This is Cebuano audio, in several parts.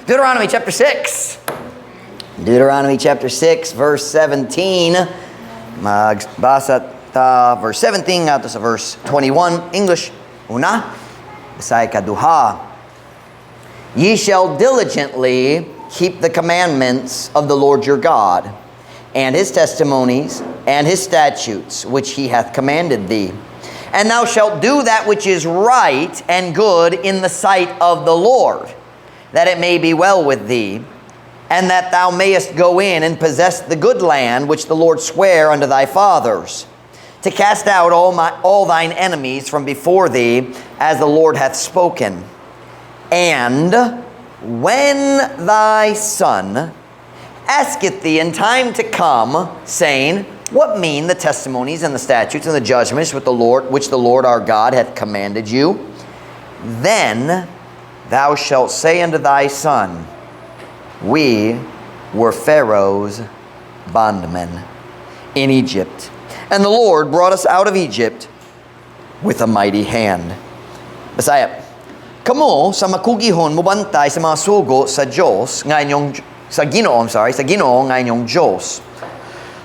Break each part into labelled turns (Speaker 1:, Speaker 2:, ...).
Speaker 1: Deuteronomy chapter 6. Deuteronomy chapter 6, verse 17. Magbasa ta verse 17 ngadto sa verse 21. English una. Bisaya kaduha. Ye shall diligently keep the commandments of the Lord your God, and his testimonies, and his statutes, which he hath commanded thee. And thou shalt do that which is right and good in the sight of the Lord, that it may be well with thee, and that thou mayest go in and possess the good land which the Lord sware unto thy fathers, to cast out all thine enemies from before thee, as the Lord hath spoken. And when thy son asketh thee in time to come, saying, "What mean the testimonies and the statutes and the judgments which the Lord our God hath commanded you?" Then thou shalt say unto thy son, "We were Pharaoh's bondmen in Egypt, and the Lord brought us out of Egypt with a mighty hand." Bisaya. Kamo sa makugihon mobantay sa mga sugo sa Dios nga inyong sa Ginoo, I'm sorry, sa Ginoo nga inyong Dios,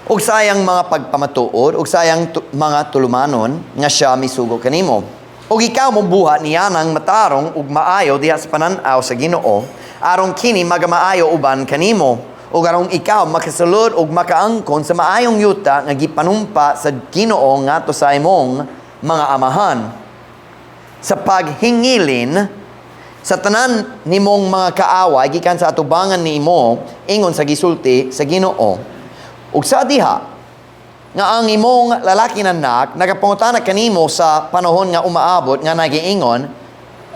Speaker 1: ug sa iyang mga pagpamatuod ug sa iyang mga tulumanon nga siya misugo kanimo, ug ikaw mobuhat niyanang matarong ug maayo diha sa panan-aw sa Ginoo, aron kini magamaayo uban kanimo ug aron ikaw makasulod ug makaangkon sa maayong yuta nga gipanumpa sa Ginoo ngadto sa imong mga amahan. Sa paghingilin sa tanan nimong mga kaaway gikan sa atubangan nimo, ingon sa gisulti sa Ginoo. Ug sa diha nga ang imong lalaki na anak nagapangutana kanimo sa panahon nga umaabot nga nagiingon,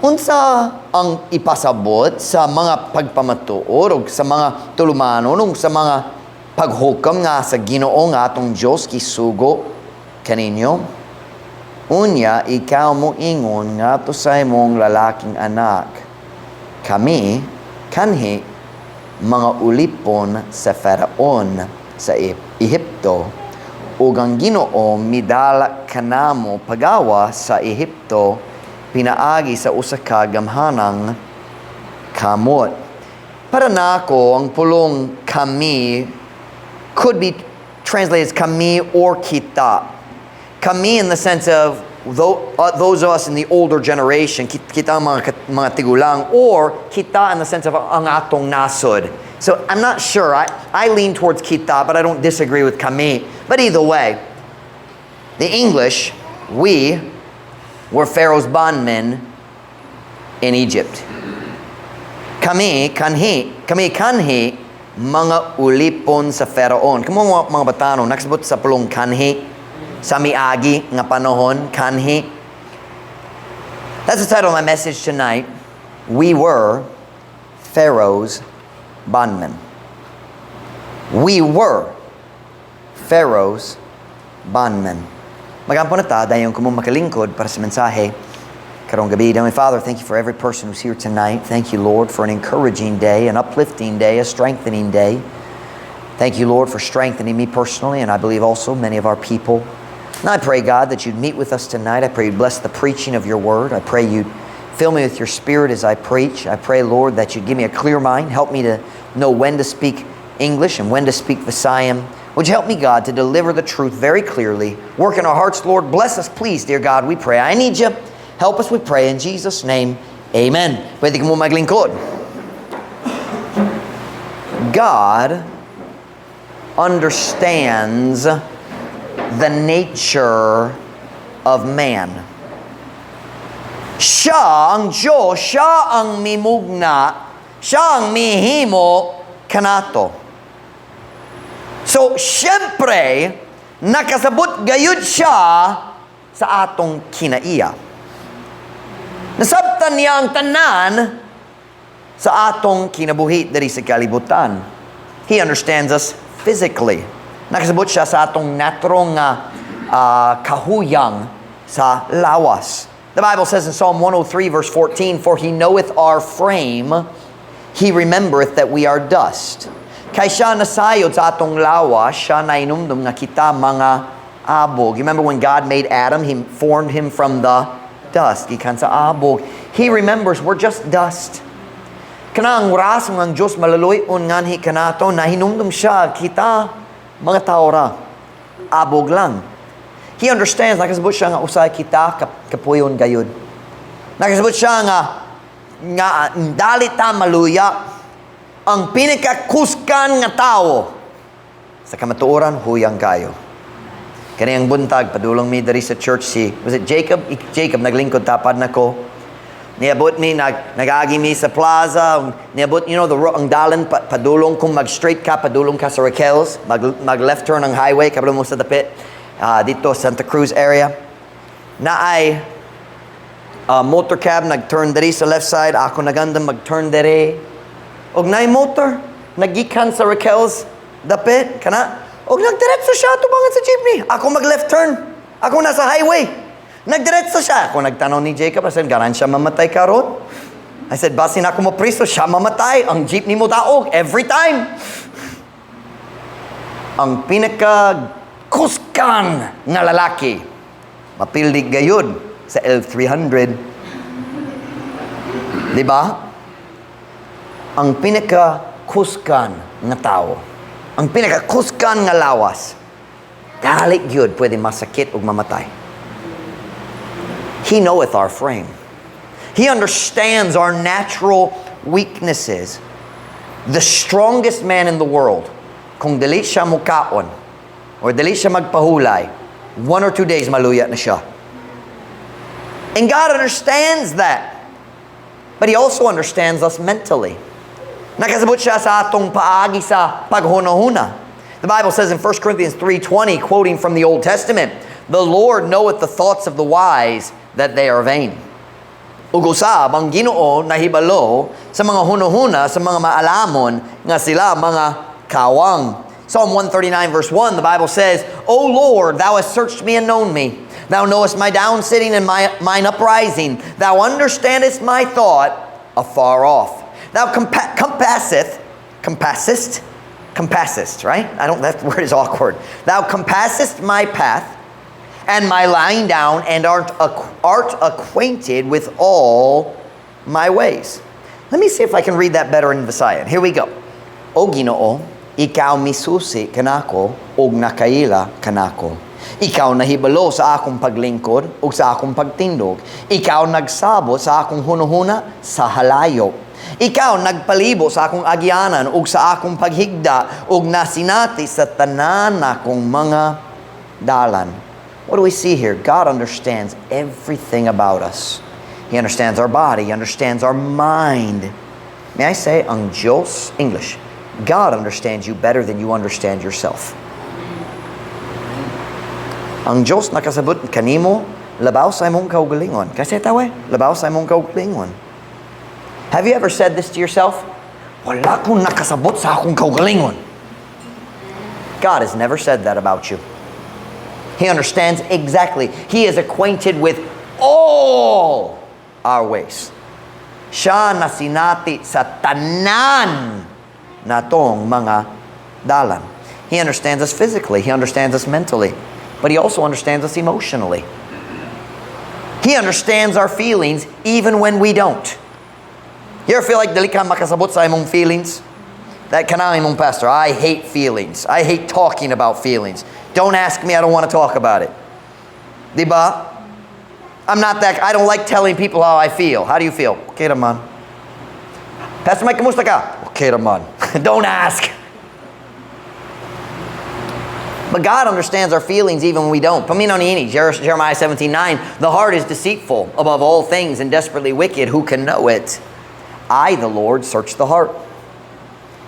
Speaker 1: "Unsa ang ipasabot sa mga pagpamatuod ug sa mga tulumanon ug sa mga paghukom nga sa Ginoo nga atong Dios gisugo kaninyo?" Unya ikaw mo ingon ngadto sa imong lalaking anak, "Kami kanhi mga ulipon sa Faraon sa Ehipto, ug ang Ginoo midala kanamo pagawa sa Ehipto pinaagi sa usa ka gamhanang kamot." Para nako, ang pulong "kami" could be translated as "kami" or "kita." "Kami" in the sense of those of us in the older generation, kita ang mga tigulang, or "kita" in the sense of ang atong nasod. So I'm not sure. I lean towards "kita," but I don't disagree with "kami." But either way, the English, "We were Pharaoh's bondmen in Egypt." Kami kanhi mga ulipon sa Faraon. Kamo mga batanon, nakasabot sa pulong "kanhi"? Sa miagi nga panahon, kanhi. That's the title of my message tonight. We were Pharaoh's bondmen. We were Pharaoh's bondmen. Magampo na ta, dayon kamo makalingkod para sa mensahe karong gabi. Heavenly Father, thank you for every person who's here tonight. Thank you, Lord, for an encouraging day, an uplifting day, a strengthening day. Thank you, Lord, for strengthening me personally, and I believe also many of our people. And I pray, God, that you'd meet with us tonight. I pray you'd bless the preaching of your word. I pray you'd fill me with your spirit as I preach. I pray, Lord, that you'd give me a clear mind. Help me to know when to speak English and when to speak Visayan. Would you help me, God, to deliver the truth very clearly? Work in our hearts, Lord. Bless us, please, dear God, we pray. I need you. Help us, we pray. In Jesus' name, amen. Pwede kamo maglingkod. God understands the nature of man. Siya ang Diyos, siya ang mimugna, siya ang mihimo kanato. So, syempre, nakasabot gayud siya sa atong kinaiya. Nasabtan niya ang tanan sa atong kinabuhi diri sa kalibutan. He understands us physically. Nakasabot siya sa atong natural nga kahuyang sa lawas. The Bible says in Psalm 103 verse 14, "For he knoweth our frame, he remembereth that we are dust." Kay siya nasayod sa atong lawas, siya nainumdum nga kita mga abog. You remember when God made Adam, he formed him from the dust. Gikan sa abog. He remembers we're just dust. Kanang rason ang Diyos maluluy-on nganhi kanato, nahinumdum siya kita mga tao ra. Abog lang. He understands, nakasabot siya nga usahay kita kapuyon gayud. Nakasabot siya nga dali ta maluya. Ang pinakakusgan nga tao sa kamatuoran, huyang kayo. Kaniyang buntag, padulong mi diri sa church si, was it Jacob? Jacob, naglingkod tapad nako. Niabot mi, nag-agi mi sa plaza, niabot, ang dalan, padulong, kung mag-straight ka, padulong ka sa Raquel's, mag-left turn ang highway, kabalo mo sa dapit, dito, Santa Cruz area. Naay motor cab, nag-turn diri sa left side, ako naganda mag-turn diri. Og naay motor, nagikan sa Raquel's dapit, kana, og nagdiretso siya tubangan sa jeepney. Ako mag-left turn. Ako nasa highway. Nagdiretso siya. Ako nagtanaw ni Jacob, I said, "Garan siya mamatay karon." I said, "Basin ako mo priso, siya mamatay. Ang jeepney mo daog every time." Ang pinaka kusgan nga lalaki, mapildig gayud sa L300. Di ba? Ang pinaka kusgan nga tao, ang pinaka kusgan nga lawas, dali gyud pwede masakit ug mamatay. He knoweth our frame. He understands our natural weaknesses. The strongest man in the world, kung dili siya mukaon, or dili siya magpahulay, 1 or 2 days maluya na siya. And God understands that. But He also understands us mentally. Nakasabot siya sa atong paagi sa paghunahuna. The Bible says in 1 Corinthians 3:20, quoting from the Old Testament, "The Lord knoweth the thoughts of the wise, that they are vain." Ug usab ang Ginoo nahibalo sa mga hunahuna sa mga maalamon nga sila mga kawang. Psalm 139 verse 1, the Bible says, "O Lord, thou hast searched me and known me. Thou knowest my down sitting and mine uprising. Thou understandest my thought afar off. Thou compasseth," compassest, compassest, right? I don't, that word is awkward. "Thou compassest my path and my lying down and art acquainted with all my ways." Let me see if I can read that better in Visayan. Here we go. O Ginoo, ikaw misusi kanako ug nakaila kanako. Ikaw nahibalo sa akong paglingkod ug sa akong pagtindog. Ikaw nagsabot sa akong hunuhuna sa halayo. Ikaw nagpalibo sa akong agyanan ug sa akong paghigda ug nasinati sa tanan nakong mga dalan. What do we see here? God understands everything about us. He understands our body. He understands our mind. May I say, ang Diyos, English, God understands you better than you understand yourself. Ang Diyos nakasabot kanimo labaw sa imong kaugalingon. Kasi tawe, labaw sa imong kaugalingon. Have you ever said this to yourself? "Wala kong nakasabot sa akong kaugalingon." God has never said that about you. He understands exactly. He is acquainted with all our ways. Siya nasinati sa tanan natong mga dalan. He understands us physically. He understands us mentally. But He also understands us emotionally. He understands our feelings even when we don't. You ever feel like dili ka makasabot sa imong feelings? That kanang imong pastor, "I hate feelings. I hate talking about feelings. Don't ask me, I don't want to talk about it." Diba? I'm not that, I don't like telling people how I feel. How do you feel? Okay naman. Pastor Mike, kamusta ka? Okay naman. Don't ask. But God understands our feelings even when we don't. Paminaw niini, Jeremiah 17:9, "The heart is deceitful above all things and desperately wicked. Who can know it? I, the Lord, search the heart."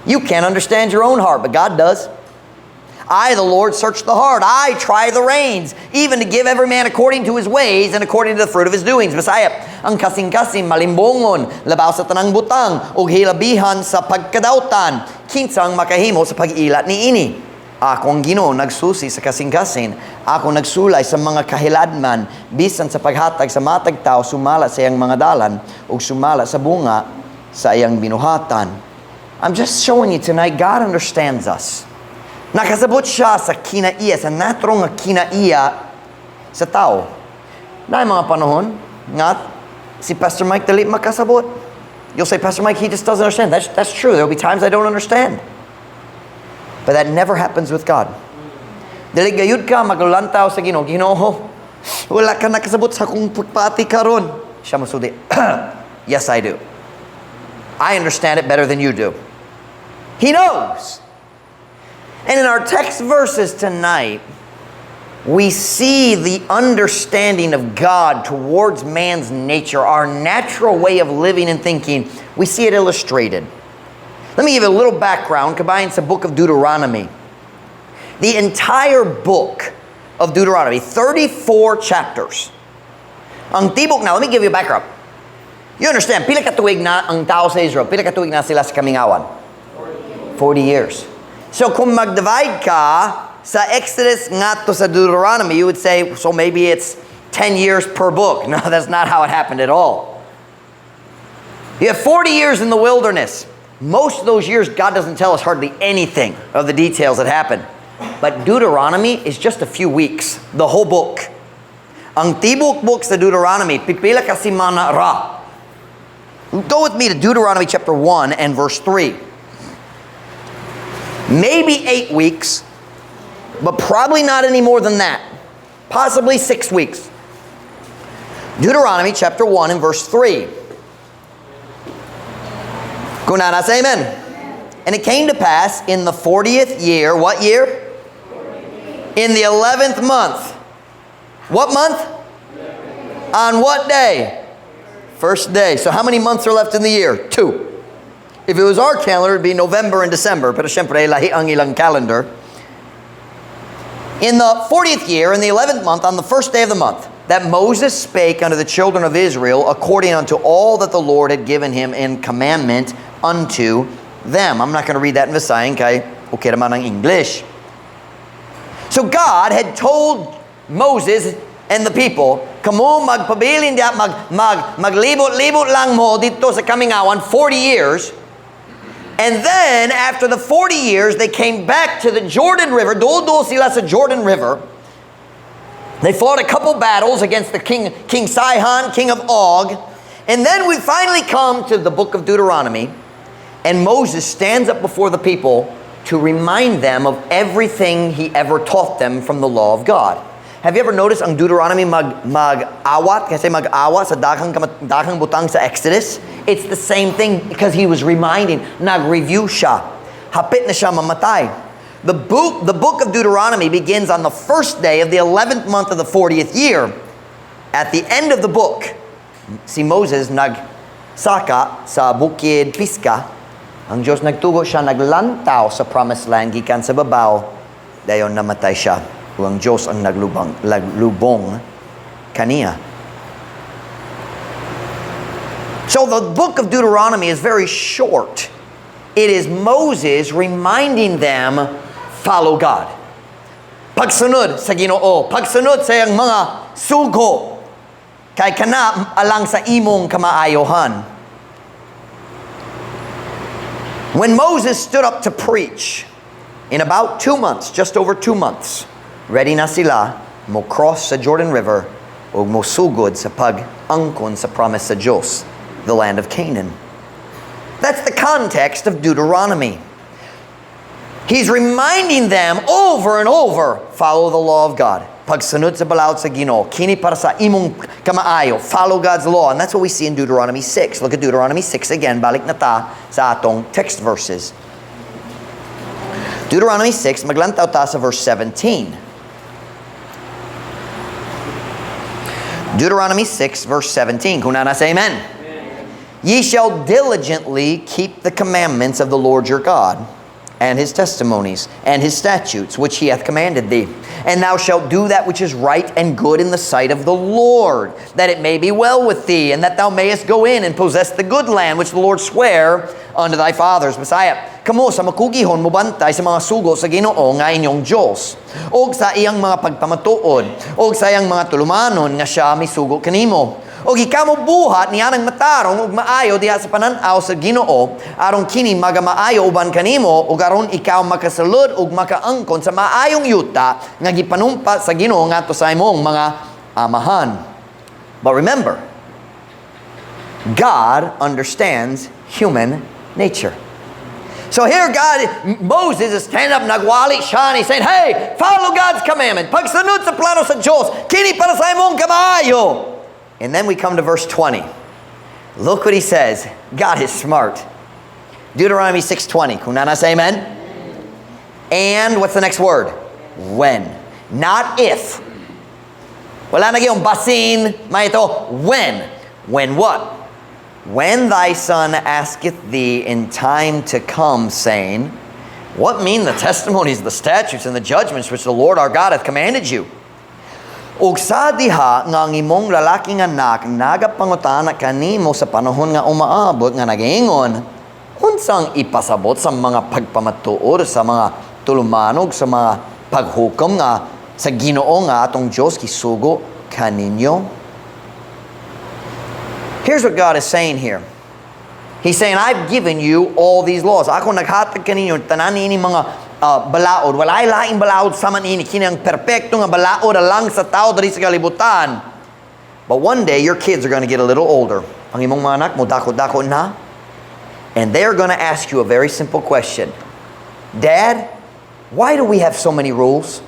Speaker 1: You can't understand your own heart, but God does. "I, the Lord, search the heart. I try the reins, even to give every man according to his ways and according to the fruit of his doings." Bisaya, ang kasing-kasing malimbongon, labaw sa tanang butang, ug hilabihan sa pagkadawtan, kinsang makahimo sa pag-ila niini. Ako ang Ginoo nagsusi sa kasing-kasing. Ako nagsulay sa mga kahiladman, bisan sa paghatag sa matag tao sumala sa iyang mga dalan ug sumala sa bunga sa iyang binuhatan. I'm just showing you tonight, God understands us. Nakasabot siya sa kinaiya, sa natural nga kinaiya sa tao. Na mga panahon, nga si Pastor Mike dali makasabot. You'll say, "Pastor Mike, he just doesn't understand." That's true. There'll be times I don't understand. But that never happens with God. Dili gayud ka maglantaw sa Ginoo. "Ginoo, wala ka nakasabot sa akong pagpaati karon." Siya mosulti, "Yes, I do. I understand it better than you do." He knows. And in our text verses tonight, we see the understanding of God towards man's nature, our natural way of living and thinking. We see it illustrated. Let me give you a little background combined sa book of Deuteronomy. The entire book of Deuteronomy, 34 chapters. Ang tibok now, let me give you a background. You understand, pila ka tuig na ang tao sa Israel? Pila ka tuig na sila sa kamingawan? 40 years. So kung mag-divide ka sa Exodus ngadto sa Deuteronomy, you would say, so maybe it's 10 years per book. No, that's not how it happened at all. You have 40 years in the wilderness. Most of those years, God doesn't tell us hardly anything of the details that happened. But Deuteronomy is just a few weeks, the whole book. Ang tibok book sa Deuteronomy, pipila ka semana ra. Go with me to Deuteronomy chapter 1 and verse 3. Maybe 8 weeks, but probably not any more than that. Possibly 6 weeks. Deuteronomy chapter 1 and verse 3. Kung naa na, say amen. And it came to pass in the 40th year, what year? In the 11th month. What month? On what day? First day. So how many months are left in the year? Two. If it was our calendar, it'd be November and December. Pero syempre, lahi ang ilang calendar. In the 40th year, in the 11th month, on the first day of the month, that Moses spake unto the children of Israel according unto all that the Lord had given him in commandment unto them. I'm not going to read that in Visayan kay okay naman ang English. So God had told Moses and the people, "Kamo magpabilin diya, maglibot-libot lang mo didto sa kamingawan 40 years." And then, after the 40 years, they came back to the Jordan River. Duol sila sa Jordan River. They fought a couple battles against the king, King Sihon, king of Og. And then we finally come to the book of Deuteronomy. And Moses stands up before the people to remind them of everything he ever taught them from the law of God. Have you ever noticed ang Deuteronomy mag-awat? Kasi mag-awat sa daghang butang sa Exodus? It's the same thing because he was reminding, nag-review siya. Hapit na siya mamatay. The book of Deuteronomy begins on the first day of the 11th month of the 40th year. At the end of the book, si Moses nagsaka sa Bukid Pisgah. Ang Diyos nagtugo siya, naglantaw sa promised land gikan sa babaw. Dayon namatay siya. Ug ang Diyos ang naglubong kaniya. So the book of Deuteronomy is very short. It is Moses reminding them, follow God. Pagsunod sa Ginoo, pagsunod sa iyang mga sugo, kay kana alang sa imong kamaayohan. When Moses stood up to preach, in about 2 months, just over 2 months, ready na sila mo cross sa Jordan River o mo sugod sa pag-angkon sa promise sa Diyos, the land of Canaan. That's the context of Deuteronomy. He's reminding them over and over, follow the law of God. Pagsunod sa balaod sa Ginoo, kini para sa imong kamaayo, follow God's law. And that's what we see in Deuteronomy 6. Look at Deuteronomy 6 again. Balik na ta sa atong text verses. Deuteronomy 6, maglantaw ta sa verse 17. Deuteronomy 6, verse 17. Kung naa na, say amen. Ye shall diligently keep the commandments of the Lord your God, and his testimonies, and his statutes, which he hath commanded thee. And thou shalt do that which is right and good in the sight of the Lord, that it may be well with thee, and that thou mayest go in and possess the good land which the Lord sware unto thy fathers. Bisaya, kamo sa makugihon mobantay sa mga sugo sa Ginoo nga inyong Diyos, og sa iyang mga pagpamatuod, og sa iyang mga tulumanon nga siya misugo kanimo. Og ikaw mo buhat niya ng matarong ug maayo diha sa panan-aw sa Ginoo aron kini magamaayo uban kanimo ug aron ikaw makasulod ug makaangkon sa maayong yuta nga gipanumpa sa Ginoo ngadto sa imong mga amahan. But remember, God understands human nature. So here God, Moses is standing up, nagwali siya, and he's saying, "Hey, follow God's commandment. Pagsunod sa plano sa Diyos, kini para sa imong kamaayo." And then we come to verse 20. Look what he says. God is smart. Deuteronomy 6:20. Kung naa na, say amen. And what's the next word? When. Not if. Wala na yung basin, may ito. When. When what? "When thy son asketh thee in time to come, saying, 'What mean the testimonies, the statutes, and the judgments which the Lord our God hath commanded you?'" Ug sa diha nga ang imong lalaking anak nagapangutana kanimo sa panahon nga umaabot nga nagaingon, "Unsang ipasabot sa mga pagpamatuod, sa mga tulumanog, sa mga paghukom nga sa Ginoo nga atong Dios gisugo kaninyo?" Here's what God is saying here. He's saying, "I've given you all these laws. Ako naghatag kaninyo tanan ini mga balaod. Walay laing balaod sama niini. Kini ang perpekto nga balaod alang sa tao diri sa kalibutan." But one day, your kids are going to get a little older. Ang imong mga anak mo, dako-dako na. And they're going to ask you a very simple question. "Dad, why do we have so many rules?"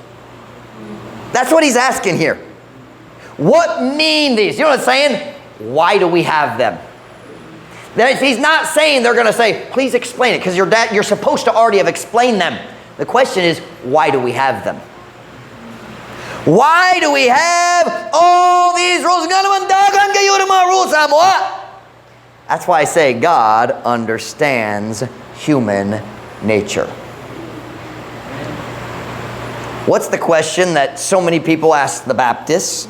Speaker 1: That's what he's asking here. "What mean these?" You know what I'm saying? "Why do we have them?" He's not saying they're going to say, "Please explain it," because your dad, you're supposed to already have explained them. The question is, why do we have them? Why do we have all these rules? Nga naman daghan kaayo ng mga rules sa amo, ah? That's why I say God understands human nature. What's the question that so many people ask the Baptists?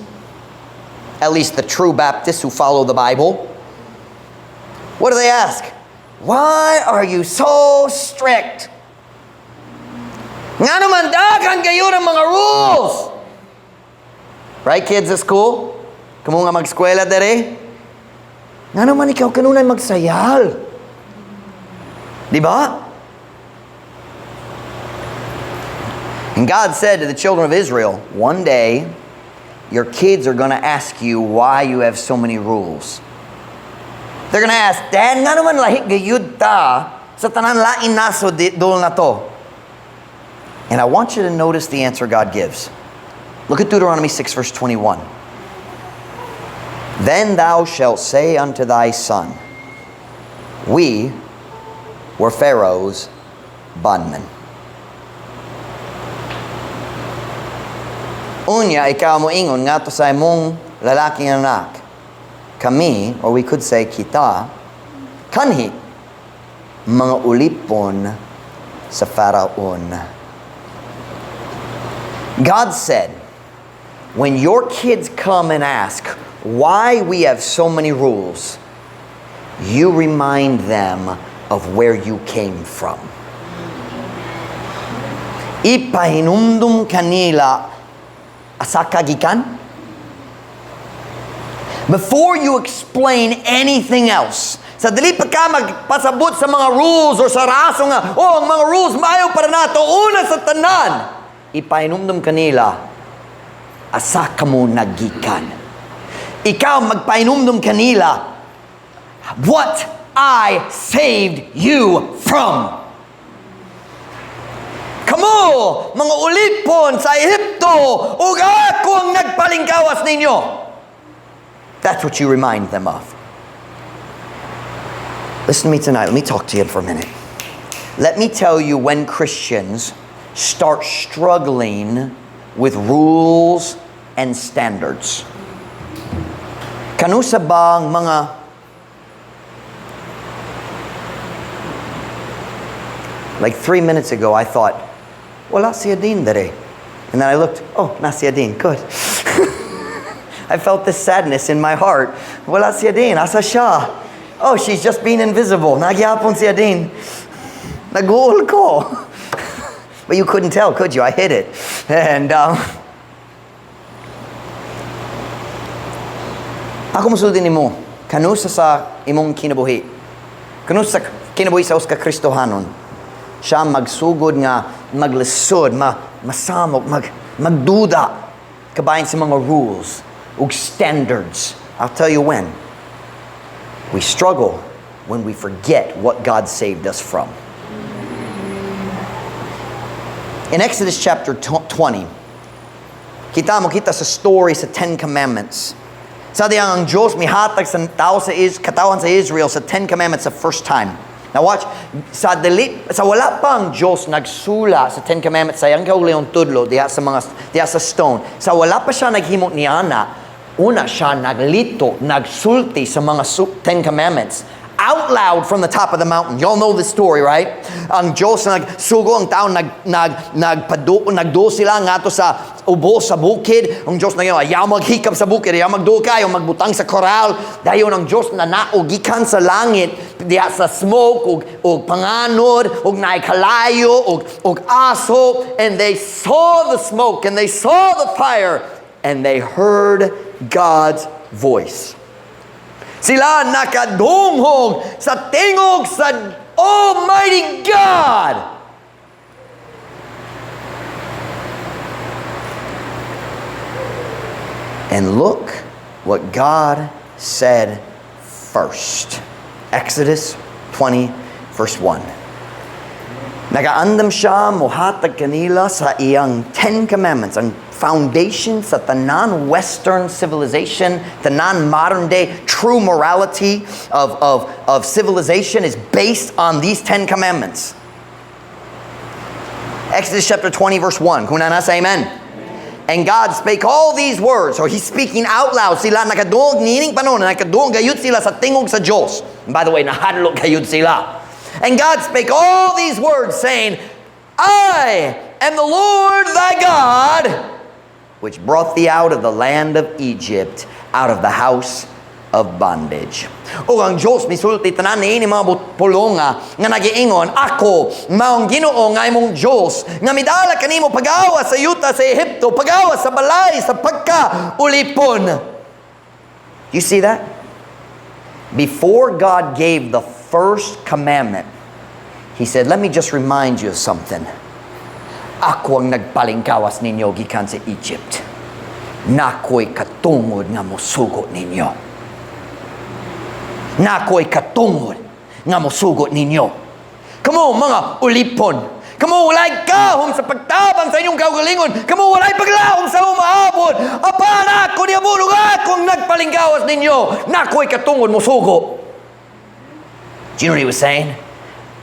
Speaker 1: At least the true Baptists who follow the Bible. What do they ask? "Why are you so strict? Nga naman daghan kaayo ng mga rules?" Right, kids at school? Kamo nga mag-eskwela dere? Nga naman ikaw kanunay magsayal? Di ba? And God said to the children of Israel, "One day, your kids are going to ask you why you have so many rules. They're going to ask, 'Dad, nga naman lahi gayud ta sa tanan lain nasod dol na to?'" And I want you to notice the answer God gives. Look at Deuteronomy 6, verse 21. "Then thou shalt say unto thy son, 'We were Pharaoh's bondmen.'" Unya, ikaw mo ingon ngadto sa imong lalaking anak, "Kami," or we could say kita, "kanhi, mga ulipon sa Faraon." God said, when your kids come and ask why we have so many rules, you remind them of where you came from. Ipahinumdum kanila asa ka gikan. Before you explain anything else, sa dili pa ka magpasabot sa mga rules or sa rason nga, "Oh, ang mga rules maayo para nato," una sa tanan, ipahinumdum kanila asa kamo nagikan. Ikaw magpahinumdum kanila what I saved you from. Kamo, mga ulipon sa Ehipto, ug ako ang nagpalingkawas ninyo. That's what you remind them of. Listen to me tonight. Let me talk to you for a minute. Let me tell you when Christians start struggling with rules and standards. Kanusa bang mga Like 3 minutes ago, I thought, "Wala si Adin dere." And then I looked, "Oh, naa si Adin, good." I felt this sadness in my heart. Wala si Adin, asa siya? Oh, she's just being invisible. Naa gyapon si Adin. Nag-uol ko. But you couldn't tell, could you? I hid it. And ako musulti nimo, kanusa sa imong kinabuhi? Kanusa sa kinabuhi sa usa ka Kristohanon? Siya magsugod nga maglisod, masamok, magduda kabahin sa mga rules ug standards. I'll tell you when. We struggle when we forget what God saved us from. In Exodus chapter 20, kita mo kita sa story sa Ten Commandments. Sa diyang ang Diyos mihatag sa tao sa katawan sa Israel sa Ten Commandments the first time. Now watch, sa dili, sa wala pa ang Diyos nagsula sa Ten Commandments sa iyang kaugalingong tudlo diha sa stone. Sa wala pa siya naghimo niana, una siya naglito, nagsulti sa mga Ten Commandments out loud from the top of the mountain. Y'all know the story, right? Ang Diyos nagsugo ang tao, nag nag nagpadu nagduol sila ngadto sa ubos sa bukid. Ang Diyos nag ayaw maghikab sa bukid, ayaw magduol kayo, magbutang sa koral. Dayon ang Diyos na gikan sa langit diha sa smoke ug panganod ug naay kalayo ug aso, and they saw the smoke and they saw the fire and they heard God's voice. Sila nakadunghog sa tingog sa Almighty God. And look what God said first. Exodus 20, verse 1. Nagaandam siya mohatag kanila sa iyang Ten Commandments, ang foundation sa tanan Western civilization, tanan modern day true morality of civilization is based on these Ten Commandments. Exodus chapter 20, verse 1. Kung naa na, say amen. And God spake all these words. So he's speaking out loud. Sila nakadungog niining panahon, nakadungog gayud sila sa tingog sa Diyos. And by the way, nahadlok gayud sila. And God spake all these words, saying, "I am the Lord thy God, which brought thee out of the land of Egypt, out of the house of bondage." Ug ang Diyos misulti tanan niini mga pulonga nga nagiingon, "Ako mao ang Ginoo nga imong Diyos nga midala kanimo pagawas sa yuta sa Ehipto, pagawas sa balay sa pagka-ulipon." You see that? Before God gave the first commandment, He said, "Let me just remind you of something. Ako ang nagpalingkawas ninyo gikan sa Egypt. Naa ko'y katungod nga musugo ninyo. Naa ko'y katungod nga musugo ninyo. Kamo mga ulipon. Kamo walay gahom sa pagtabang sa inyong kaugalingon. Kamo walay paglaom sa umaabot. Apan ako niabot ug ako ang nagpalingkawas ninyo. Naa ko'y katungod musugo." Do you know what he was saying?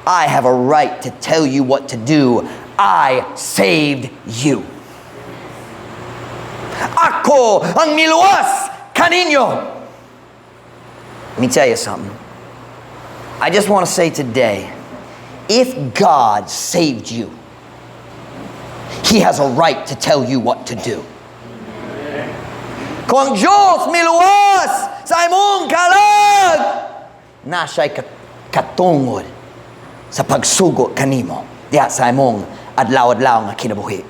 Speaker 1: "I have a right to tell you what to do. I saved you. Ako ang miluwas kaninyo." Let me tell you something. I just want to say today, if God saved you, He has a right to tell you what to do. Kung ang Diyos miluwas sa imong kalag, naa siya'y katungod sa pagsugo kanimo diha sa imong adlaw-adlaw nga kinabuhi.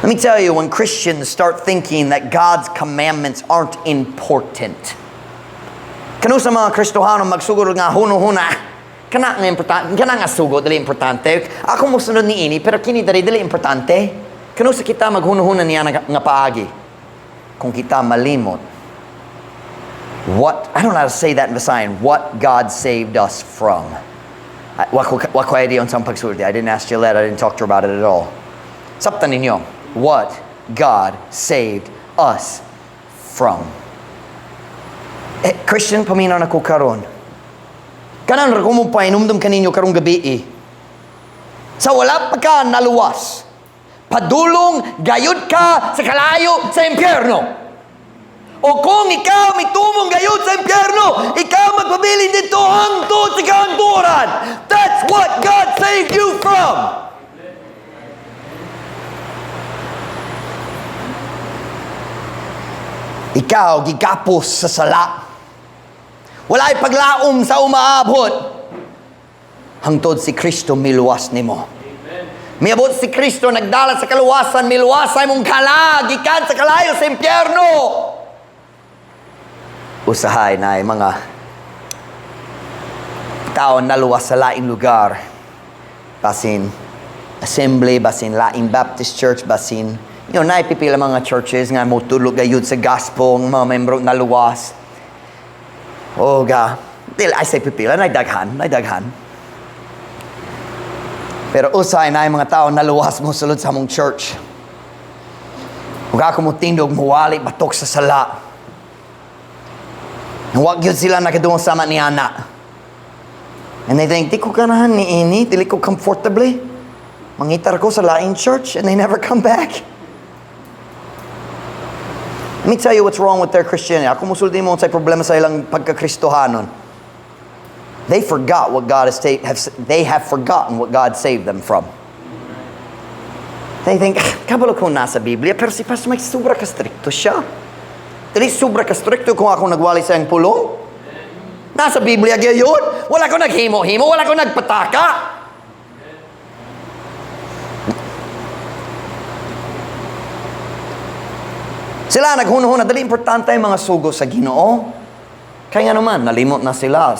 Speaker 1: Let me tell you, when Christians start thinking that God's commandments aren't important, kanus-a mga Kristohano magsugod nga huno-huna, kana nga importante, kana nga sugo dili importante. Ako mosunod niini, pero kini diri dili importante. Kanus-a kita maghuno-huna niya nga paagi? Kung kita malimot what, I don't know how to say that in Visayan, what God saved us from. Wa ko idea unsang pagsulti. I didn't ask Gillette, I didn't talk to her about it at all. Sabtan ninyo, what God saved us from. Eh, Christian, paminaw na ko karon. Kanang ra ko mo pahinumdum kaninyo karong gabi eh. Sa wala pa ka naluwas, padulong gayud ka sa kalayo sa impyerno. O kung ikaw mitumong gayud sa impyerno, ikaw magpabilin didto hangtod sa kahangturan. That's what God saved you from. Ikaw gigapos sa sala. Walay paglaom sa umaabot. Hangtod si Kristo miluwas nimo. Miabot si Kristo nagdala sa kaluwasan, miluwas sa imong kalag, gikan sa kalayo sa impyerno. Usahay na mga tao naluwas sa laing lugar. Basin assembly, basin laing Baptist church, basin naay pipila mga churches nga motudlo gayud sa gospel, ang mga membro naluwas. Oh, ga. Dili, I say pipila, naay daghan, naay daghan. Pero usay naay mga tao naluwas mo sulod sa among church. Ug ako mo tindog muwali batok sa sala. Wa gyud sila nakadungog sama ni ana. And they think, "Di ko ganahan ni ini, dili ko comfortably. Mangita ra ko sa laing church," and they never come back. Let me tell you what's wrong with their Christianity. Ako musulti mo sa problema sa ilang pagkakristohanon. They forgot what God has ta- have, they have forgotten what God saved them from. They think, "Kabalo ko nasa Biblia, pero si Pastor Mike, sobra ka strikto siya. Dili sobra ka strikto kung ako nagwali sa iyang pulong. Nasa Biblia gyud. Wala ko naghimo-himo, wala ko nagpataka." Sila naghunahuna, dili importante ang mga sugo sa Ginoo. Kaya nga naman, nalimot na sila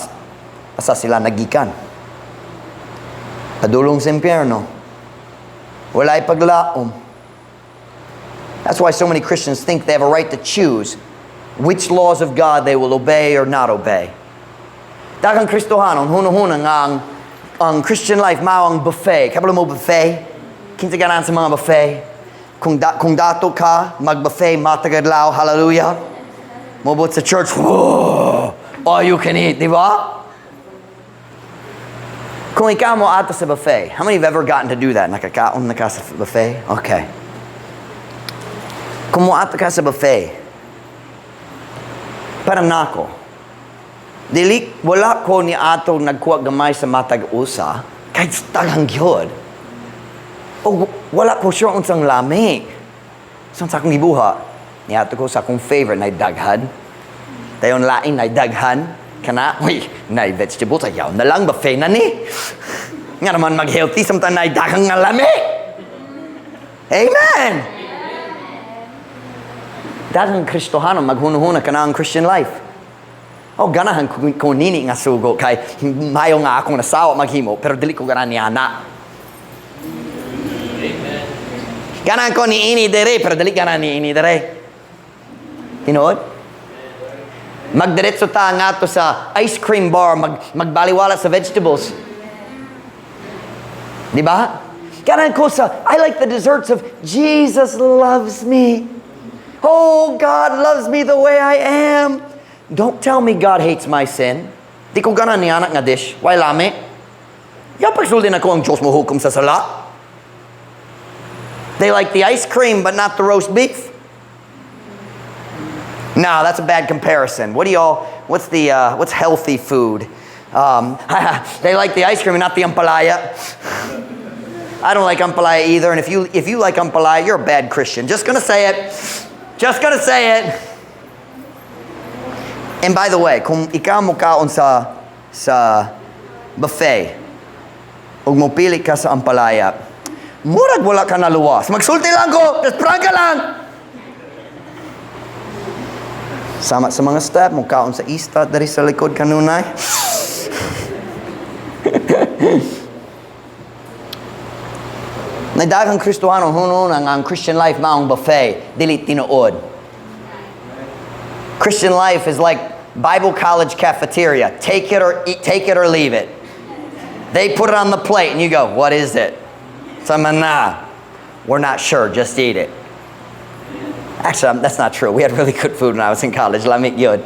Speaker 1: asa sila nagikan. Padulong sa impyerno. Wala'y paglaom. That's why so many Christians think they have a right to choose which laws of God they will obey or not obey. Daghang Kristohanon, hunahuna nga ang Christian life mao ang buffet. Kabalo mo buffet? Kinsa ganahan sa mga buffet? Kung dato ka, mag-buffet, matag adlaw, hallelujah. Mobot sa church, whoa, all you can eat, di ba? Kung ikaw mo ato sa buffet, how many have ever gotten to do that? Nakakaon na ka sa buffet? Okay. Kung mo ato ka sa buffet, para nako, dili, wala ko ni ato nagkuha gamay sa matag usa, kahit daghang gyud. O wala ko sure unsang lami. So sa akong gibuha, niato ko sa akong favorite, na daghan. Dayon lain na daghan. Kana, uy, na vegetables, ayaw na lang, buffet na ni. Nga naman mag-healthy, samtang na daghang nga lami. Amen! Daghang Kristohano, maghunuhuna ka na ang Christian life. "Oh, ganahan ko nini nga sugo kay mayo nga akong nasawa maghimo, pero dili ko ganahan ni ana. Ganahan ko ni ini dere, pero dili ganahan ni ini dere." Tinuod? Magdiretso ta nga to sa ice cream bar, magbaliwala sa vegetables. Di ba? Ganahan ko sa, "I like the desserts of Jesus loves me. Oh, God loves me the way I am. Don't tell me God hates my sin. Di ko ganahan ni ana nga dish. Way lami. Ayaw pagsulti nako ang Diyos mo hukom sa sala." They like the ice cream, but not the roast beef. No, that's a bad comparison. What do y'all, what's the, what's healthy food? They like the ice cream and not the ampalaya. I don't like ampalaya either, and if you like ampalaya, you're a bad Christian. Just gonna say it. Just gonna say it. And by the way, kung ikaw mo kaon sa buffet, ug mo pili ka sa ampalaya, murag wala ka naluwas. Magsulti lang ko, just prangka lang. Sama sa mga staff, mo kaon sa isda dari sa likod kanunay. Nagdaghang Kristohano hunon ang Christian life maong buffet, dili tinuod. Christian life is like Bible college cafeteria. Take it or eat, take it or leave it. They put it on the plate and you go, "What is it?" "Sama na." "We're not sure, just eat it." Actually, that's not true. We had really good food when I was in college. Lami gyud.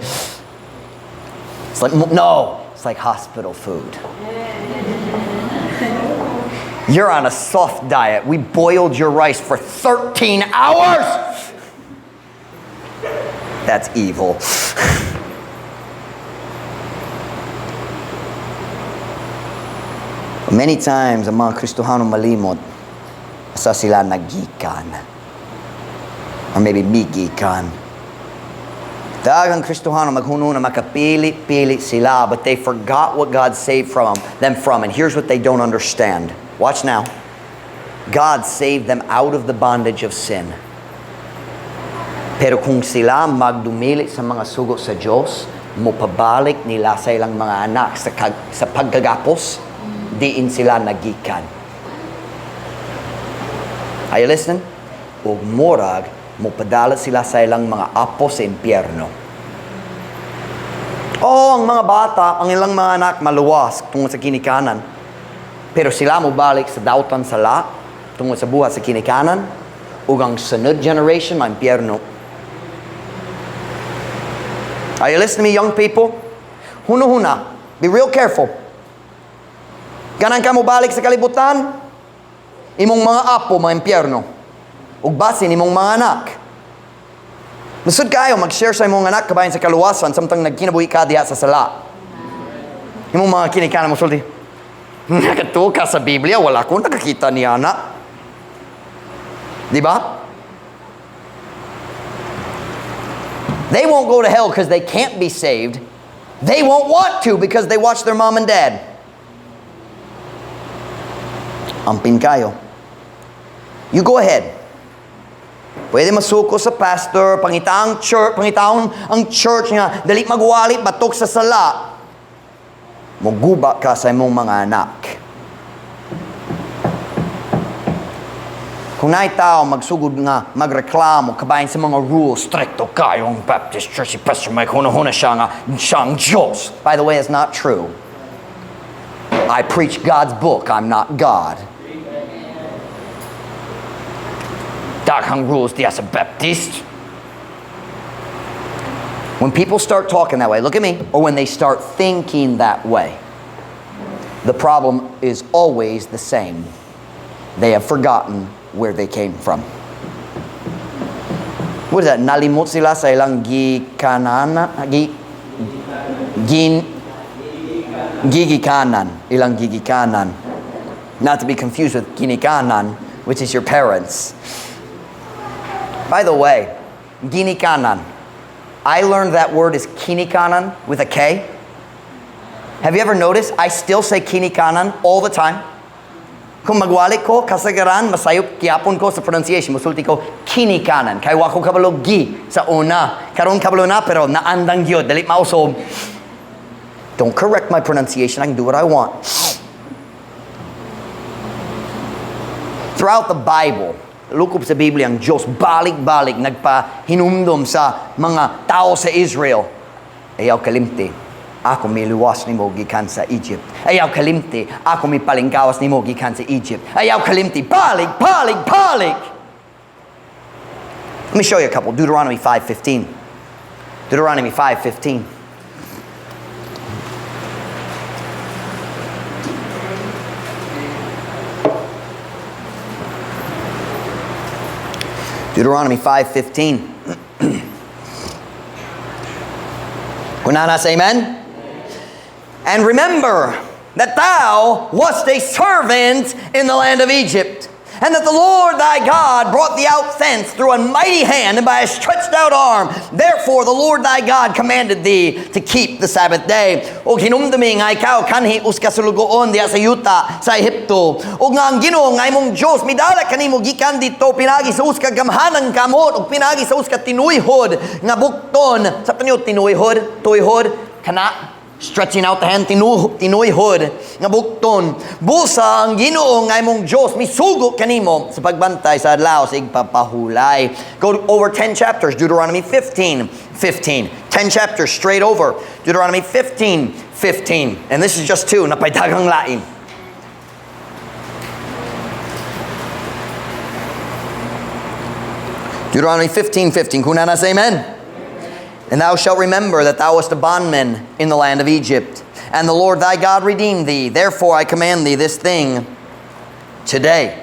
Speaker 1: It's like, no, it's like hospital food. "You're on a soft diet. We boiled your rice for 13 hours." That's evil. Many times, ang mga Kristohano malimot sa sila nagikan. Or maybe migikan. Daghang Kristohano maghuno na makapili-pili sila, but they forgot what God saved them from. And here's what they don't understand. Watch now. God saved them out of the bondage of sin. Pero kung sila magdumili sa mga sugo sa Diyos, mopabalik nila sa ilang mga anak sa pagkagapos, diin sila nagikan. Are you listening? Ug murag, mopadala sila sa ilang mga apo sa impyerno. Oh, ang mga bata, ang ilang mga anak maluwas tungod sa ginikanan. Pero sila mo balik sa dautan sala tungod sa buhat sa ginikanan ug ang sunod generation maimpyerno. Are you listening to me, young people? Huna-huna. Be real careful. Ganahan ka mo balik sa kalibutan, imong mga apo maimpyerno. Ug basin imong mga anak. Lisod kayo mag-share sa imong anak kabahin sa kaluwasan samtang nagkinabuhi ka diha sa sala. Imong mga kinikanan mo sulti, "Nakatuo ka sa Biblia, wala ko nakakita niya na." Di ba? They won't go to hell because they can't be saved. They won't want to because they watch their mom and dad. Amping kayo. You go ahead. Pwede masuko sa pastor, pangitaang church, pangitaon ang church nga dali magwali batok sa sala. Muguba ka sa imong mga anak. Kung naay tao magsugod nga magreklamo kabahin sa mga rules, strikto kayo ang Baptist Church, si Pastor Mike, huna-huna siya nga siyang Diyos. By the way, it's not true. I preach God's book, I'm not God. Daghang rules diya sa Baptist. When people start talking that way, look at me, or when they start thinking that way, the problem is always the same. They have forgotten where they came from. What is that? Nalimot sila sa ilang gikanana, gi, gin, gigikanan, ilang gigikanan. Not to be confused with ginikanan, which is your parents. By the way, ginikanan. I learned that word is kinikanan with a K. Have you ever noticed? I still say kinikanan all the time. Kung magwali ko, kasagaran, masayop gyapon ko sa pronunciation. Musulti ko, kinikanan. Kay wa ko kabalo gi sa una. Karon kabalo na, pero naandang gyud. Dali mausob. Don't correct my pronunciation. I can do what I want. Throughout the Bible, lukop sa Biblia, ang Diyos balik-balik nagpahinumdom sa mga tao sa Israel. Ayaw kalimti, ako miluwas nimo gikan sa Egypt. Ayaw kalimti, ako mipalingkawas nimo gikan sa Egypt. Ayaw kalimti, balik, balik, balik. Let me show you a couple. Deuteronomy 5:15. Deuteronomy 5:15. Deuteronomy 5:15. Kunanas, amen? And remember that thou wast a servant in the land of Egypt, and that the Lord thy God brought thee out thence through a mighty hand and by a stretched out arm. Therefore the Lord thy God commanded thee to keep the Sabbath day. Og hinumdumi nga ikaw kanhi usa ka sulugoon diha sa yuta sa Ehipto. Og nga ang Ginoo nga imong Dios midala kanimo gikan didto pinaagi sa usa ka gamhanang kamot ug pinaagi sa usa ka tinuyhod nga bukton. Sa niyo tinuyhod, tuyhod kana stretching out the hand, tinuyhod nga bukton. Busa ang Ginoo nga imong Dios misugo kanimo sa pagbantay sa adlaw sa igpapahulay. Go over 10 chapters, Deuteronomy 15:15. 10 chapters straight over. Deuteronomy 15:15. And this is just two, napay daghang lain. Deuteronomy 15:15. Kunanas, amen. And thou shalt remember that thou wast a bondman in the land of Egypt, and the Lord thy God redeemed thee. Therefore I command thee this thing today.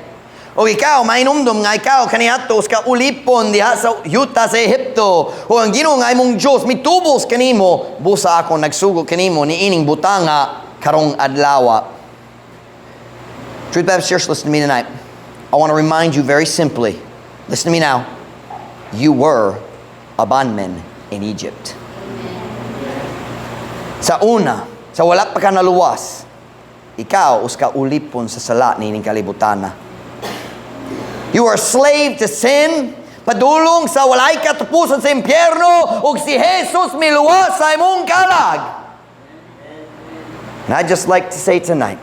Speaker 1: O ikaw, mainumdum nga ikaw kaniadto ka ulipon diha sa yuta sa Ehipto. O ang Ginoo nga imong Dios mitubos kanimo, busa ako nagsugo kanimo niining butanga karong adlawa. Truth Baptist Church, listen to me tonight. I want to remind you very simply. Listen to me now. You were a bondman in Egypt. Sa una, sa wala pa ka naluwas, ikaw usa ka ulipon sa sala niining kalibutana. You are a slave to sin, padulong sa walay katapusan sa impyerno, ug si Jesus miluwas sa imong kalag. And I'd just like to say tonight,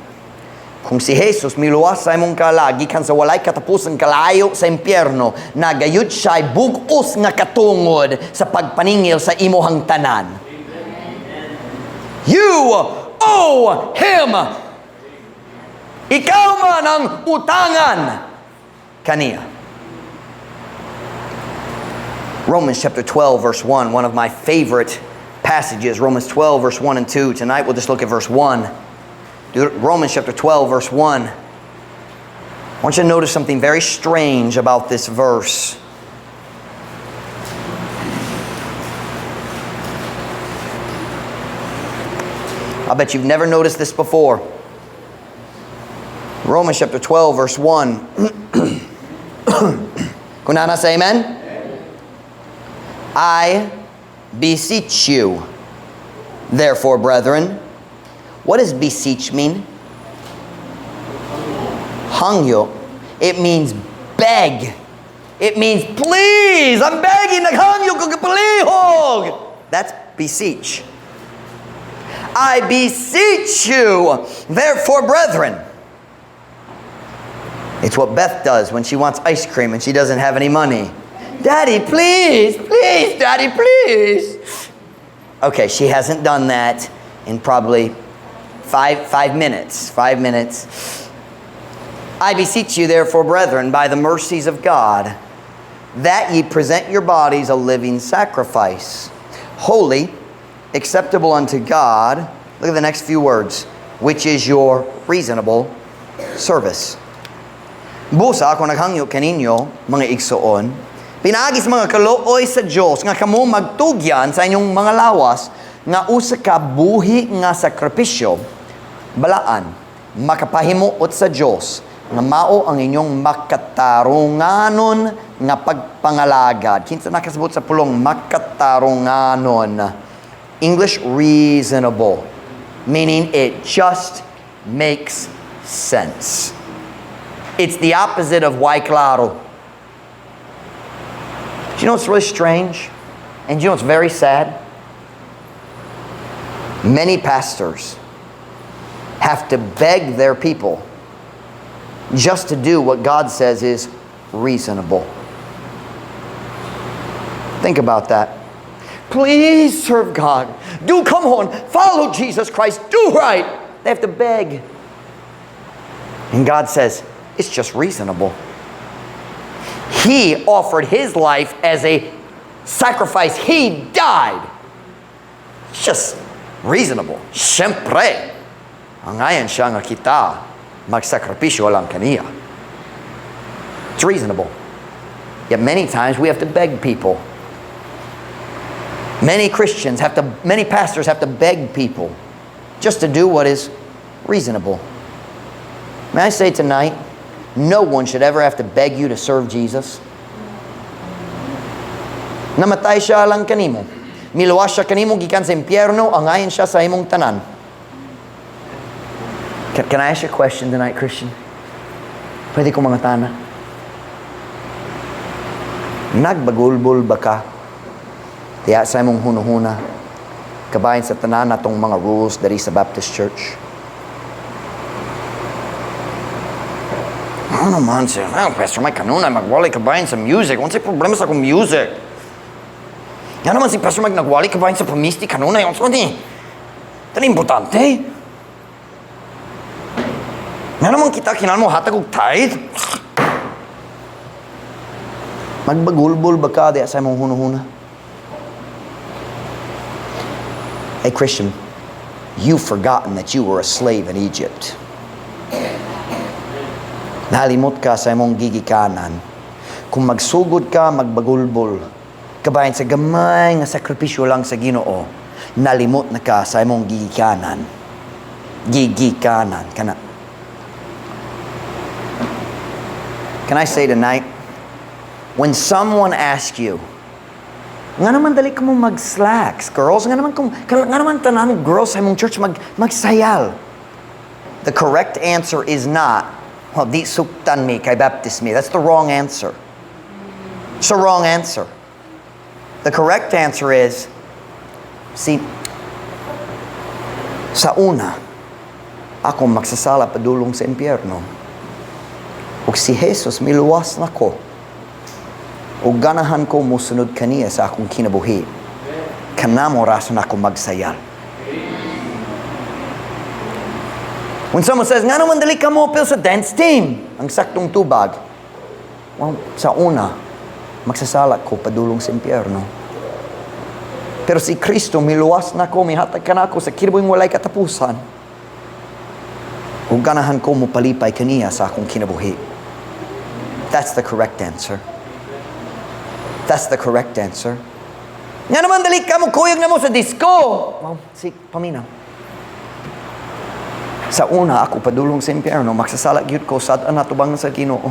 Speaker 1: kung si Jesus miluwas sa imong kalag, gikan sa walay katapusan kalayo sa impyerno, nagayud siya'y bug-os nga katungod sa pagpaningil sa imuhang tanan. You owe Him. Ikaw man ang utangan kaniya. Romans chapter 12, verse 1, one of my favorite passages. Romans 12, verse 1 and 2. Tonight we'll just look at verse 1. Romans chapter 12, verse 1. I want you to notice something very strange about this verse. I bet you've never noticed this before. Romans chapter 12, verse 1. Kung naa na, say amen. "I beseech you, therefore, brethren." What does "beseech" mean? Hangyo. It means beg. It means please. I'm begging. Naghangyo ko palihog. That's "beseech." "I beseech you, therefore, brethren." It's what Beth does when she wants ice cream and she doesn't have any money. "Daddy, please, please, Daddy, please." Okay, she hasn't done that in probably 5 minutes. 5 minutes. "I beseech you, therefore, brethren, by the mercies of God, that ye present your bodies a living sacrifice, holy, acceptable unto God." Look at the next few words, "which is your reasonable service." Busa ako naghangyo kaninyo, mga igsoon, pinaagi sa mga kaluoy sa Dios nga kamo magtugyan sa inyong mga lawas nga usa ka buhi nga sakripisyo, balaan, makapahimuot sa Dios, nga mao ang inyong makatarunganon nga pagpangalagad. Kinsa nakasabot sa pulong "makatarunganon"? English, "reasonable," meaning it just makes sense. It's the opposite of "way klaro." Do you know what's really strange? And do you know what's very sad? Many pastors have to beg their people just to do what God says is reasonable. Think about that. "Please serve God. Do come on. Follow Jesus Christ. Do right." They have to beg. And God says, "It's just reasonable." He offered his life as a sacrifice. He died. It's just reasonable. Siyempre, angayan siya nga kita magsakripisyo lang kaniya. It's reasonable. Yet many times we have to beg people. Many Christians have to, many pastors have to beg people just to do what is reasonable. May I say tonight, no one should ever have to beg you to serve Jesus. Namatay siya lang kanimo. Miluwas siya kanimo gikan sa impyerno, angayan siya sa imong tanan. Can I ask you a question tonight, Christian? Pwede ko mangutana? Nagbagulbol ba ka diya sa imong hunuhuna, kabahin sa tanan natong mga rules diri sa Baptist Church? Ano man siya? "Oh, Pastor Mike, kanunay magwali kabahin sa music. Unsay problema sa akong music? Nga naman si Pastor Mike nagwali kabahin sa pamisti kanunay. Unsa ni? Tani importante. Nga naman kita kinahanglan mo hatag og tithe?" Magbagulbol ba ka diya sa imong hunuhuna? Hey, Christian, you've forgotten that you were a slave in Egypt. Nalimot ka sa imong gigikanan. Kung magsugod ka, magbagulbol, kabahin sa gamay nga sakripisyo lang sa Ginoo, nalimot na ka sa imong gigikanan. Gigikanan. Kana. Can I say tonight, when someone asks you, "Nga naman dali ka mo mag-slacks, girls? Nga naman tanan girls sa imong church magsayal?" The correct answer is not, "Well, di suktan mi, kay Baptist mi." That's the wrong answer. It's the wrong answer. The correct answer is, "See, sa una, ako magsasala padulong sa impyerno. Ug si Jesus miluwas nako. Ug ganahan ko mosunod kaniya sa akong kinabuhi. Kanamo rason ako magsayal." When someone says, "Nga naman dali ka mo apil sa dance team?" Ang saktong tubag, "Well, sa una, magsasala ko padulong sa impyerno. Pero si Kristo, miluwas na ko, mihatag ka na ako sa kinabuhing walay katapusan. Ug ganahan ko mo palipay kaniya sa akong kinabuhi." That's the correct answer. That's the correct answer. Nga naman dali ka mo kuyog na mo sa disco? Well, si paminaw. Sa una, ako padulong sa impyerno, magsasala gyud ko sa natubang sa Ginoo.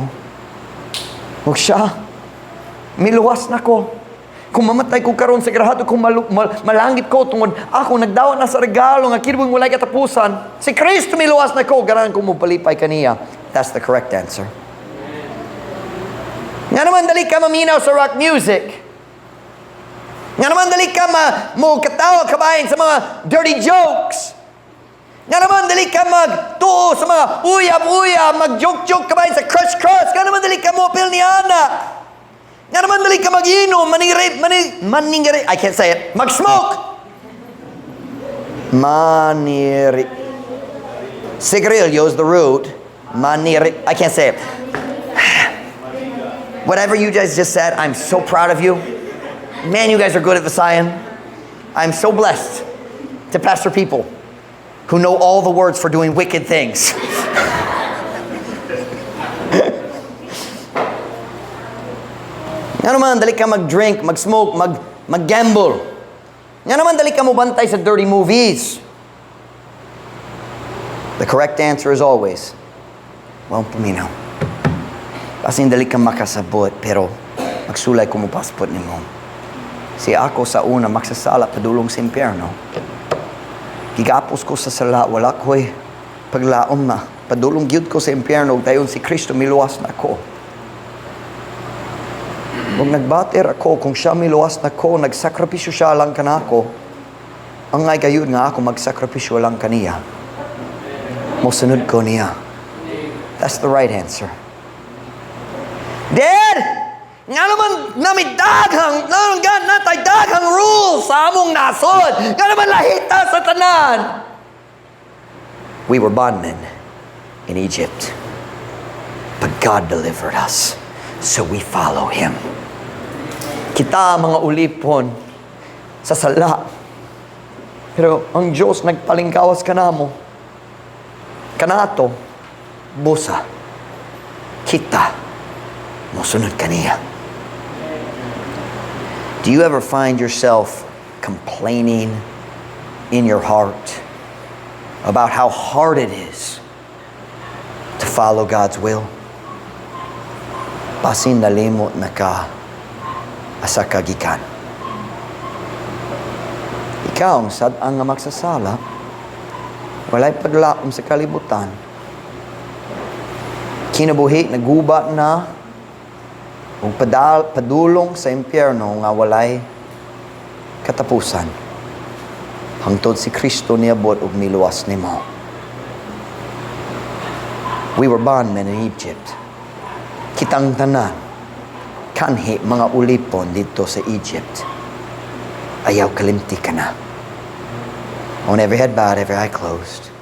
Speaker 1: Ug siya, miluwas na ko. Kung mamatay ko karon, sa grahado kung malangit ko tungod ako nagdawat na sa regalo nga kinabuhing walay katapusan. Si Kristo miluwas na ko, ganahan ko mo palipay kaniya. That's the correct answer. Nga naman dali ka maminaw sa rock music? Nga naman dali ka mo katawa kabahin sa mga dirty jokes? Nga naman dali ka magtuo sa mga uyab-uyab, mag-joke-joke kabahin sa crush-crush? Nga naman dali ka mo apil ni ana? Nga naman dali ka mag-inom, manirip, maningiri, I can't say it, mag-smoke! Maniri. Cigarillo is the root. Maniri, I can't say it. Whatever you guys just said, I'm so proud of you. Man, you guys are good at Visayan. I'm so blessed to pastor people who know all the words for doing wicked things. Nga naman, dali ka mag-drink, mag-smoke, mag-gamble? Nga naman, dali ka mo bantay sa dirty movies? The correct answer is always, well, paminaw. Basin dali ka makasabot, pero magsulay ko mo passport nimo. Si ako sa una, magsasala padulong sa impyerno. Gigapos ko sa sala, wala ko'y paglaom na. Padulong gyud ko sa impyerno, ug dayon si Kristo miluwas na ako. Ug nagbater ako, kung siya miluwas na ko, nagsakripisyo siya lang kanako, angay gayud nga ako magsakripisyo lang kaniya. Mosunod ko niya. That's the right answer. Dad! Nga naman nami daghang, nga natay daghang rules sa among nasod. Nga naman lahita sa tanan. We were bondmen in Egypt. But God delivered us. So we follow Him. Kita mga ulipon sa sala. Pero ang Diyos nagpalingkawas kanamo. Kanato, busa, kita, mosunod kaniya. Do you ever find yourself complaining in your heart about how hard it is to follow God's will? Basin nalimot na ka asa ka gikan. Ikaw ang sad-ang nga magsasala, walay paglaom sa kalibutan. Kinabuhi, naguba na, ug padulong sa impyerno nga walay katapusan. Hangtod si Kristo niabot ug miluwas nimo. We were bondmen in Egypt. Kitang tanan, kanhi mga ulipon dito sa Egypt. Ayaw kalimti ka na. On every head bowed, every eye closed.